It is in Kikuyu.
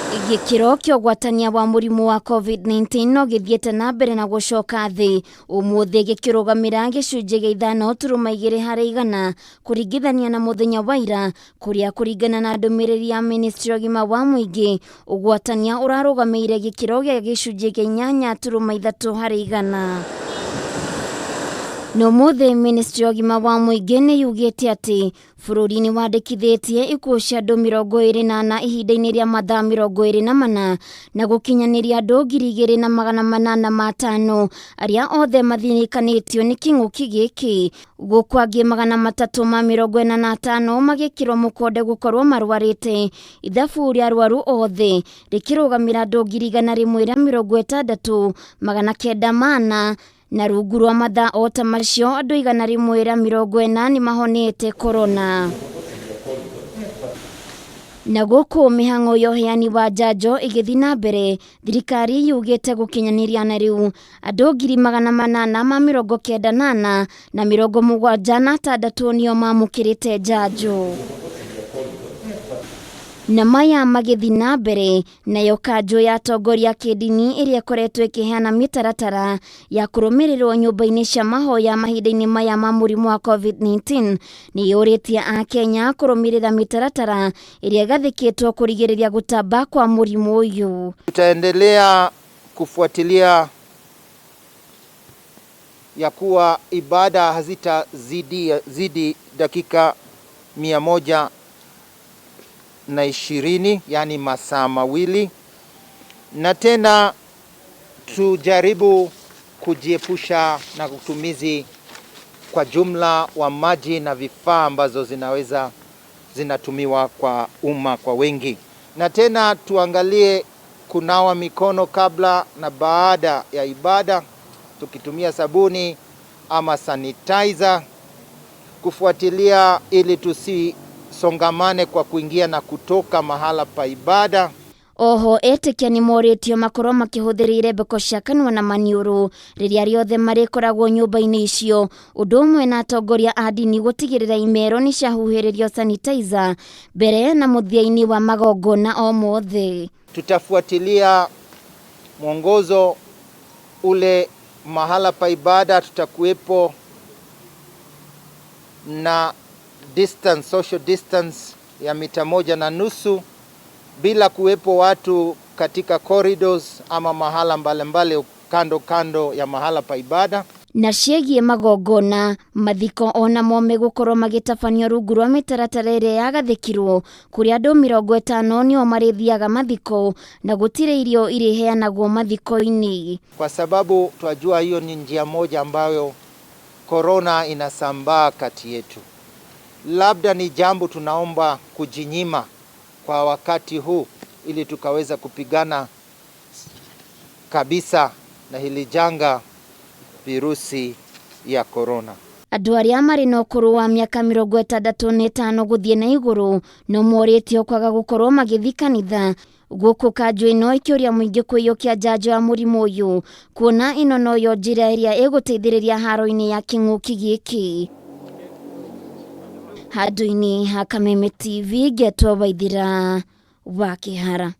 Gĩkĩro kĩa ũgwatania wa mũrimũ wa COVID-19 no gĩthiĩte na mbere na gũcoka thĩ, ũmũthĩ gĩkĩrũgamĩra gĩcunjĩ gĩa 5.2 harĩ igana kũringithania na mũthenya wa ira, kũrĩa kũringana na ndũmĩrĩri ya ministry ya ũgima wa mũingĩ, ũgwatania ũrarũgamĩire gĩkĩro gĩa gĩcunjĩ gĩa 8.3 harĩ igana. Na ũmũthĩ ministry ya ũgima wa mũingĩ nĩ yugĩte atĩ bũrũri nĩ wandĩkithĩtie ikuũ cia andũ 24 ihinda-inĩ rĩa mathaa 24 na gũkinyanĩria andũ 2805 arĩa othe mathinĩkanĩtio nĩ kĩng'ũki gĩkĩ, gũkũ angĩ 345 magĩkĩrwo mũkonde gũkorwo marwarĩte. Ithabu rĩa arwaru othe rĩkĩrũgamĩra andũ 160,904 na rungu rwa mathaa o ta macio andũ 140 nĩ mahonete korona. Na gũkũ mĩhang'o ya ũheani wa njanjo ĩgĩthiĩ na mbere, thirikari yugĩte gũkinyanĩria na rĩu andũ 894,076 nĩo mamũkĩrĩte njanjo. Na maya magĩthiĩ na mbere, nayo kanjũ ya atongoria a kĩndini ĩrĩa ĩkoretwo ĩkĩheana mĩtaratara ya kũrũmĩrĩrwo nyũmba-inĩ cia mahoya mahinda-inĩ maya ma mũrimũ wa COVID-19 nĩ yũrĩtie Akenya kũrũmĩrĩra mĩtaratara ĩrĩa ĩgathĩkĩtwo kũrigĩrĩria gũtamba kwa mũrimũ ũyũ. Tutaendelea kufuatilia ya kuwa ibada hazitazidi zidi dakika 120, yani masaa 2, na tena tujaribu kujiepusha na utumizi kwa jumla wa maji na vifaa ambazo zinaweza zinatumiwa kwa umma kwa wengi, na tena tuangalie kunawa mikono kabla na baada ya ibada tukitumia sabuni ama sanitizer, kufuatilia ili tusisongamane kwa kuingia na kutoka mahala pa ibada. Oho etĩkia nĩ morĩtio makorwo makĩhũthĩra irembeko cia kanua na maniũrũ rĩrĩa rĩothe marĩkoragwo nyũmba-inĩ icio, ũndũ ũmwe na atongoria a ndini gũtigĩrĩra imero nĩ ciahuhĩrĩrio sanitizer mbere na mũthia-inĩ wa magongona o mothe. Tutafuatilia mwongozo ule mahala pa ibada, tutakuwepo na distance, social distance ya mita 1.5 bila kuwepo watu katika corridors ama mahala mbalimbali kando kando ya mahala pa ibada. Na ciĩgiĩ magongona, mathiko onamo megũkorwo magĩtabanio rungu rwa mĩtaratara ĩrĩa yagathĩkirwo, kũrĩa andũ 50 nĩo marĩthiaga mathiko na gũtirĩ irio irĩheanagwo mathiko-inĩ. Kwa sababu twajua hiyo ni njia moja ambayo korona inasambaa kati yetu. Labda ni jambo tunaomba kujinyima kwa wakati huu ili tukaweza kupigana kabisa na hili janga virusi ya korona. Andũ arĩa marĩ na ũkũrũ wa mĩaka 65 gũthiĩ na igũrũ no morĩtio kwaga gũkorwo magĩthiĩ kanitha, gũkũ kanjũ ĩno ĩkĩũria mũingĩ kũiyũkia njanjo ya mũrimũ ũyũ, kuona ĩno noyo njĩra ĩrĩa ĩgũteithĩrĩria haro-inĩ ya kĩng'ũki gĩkĩ. Handũ-inĩ ha Kameme TV, ngetwo Waithĩra wa Kĩhara.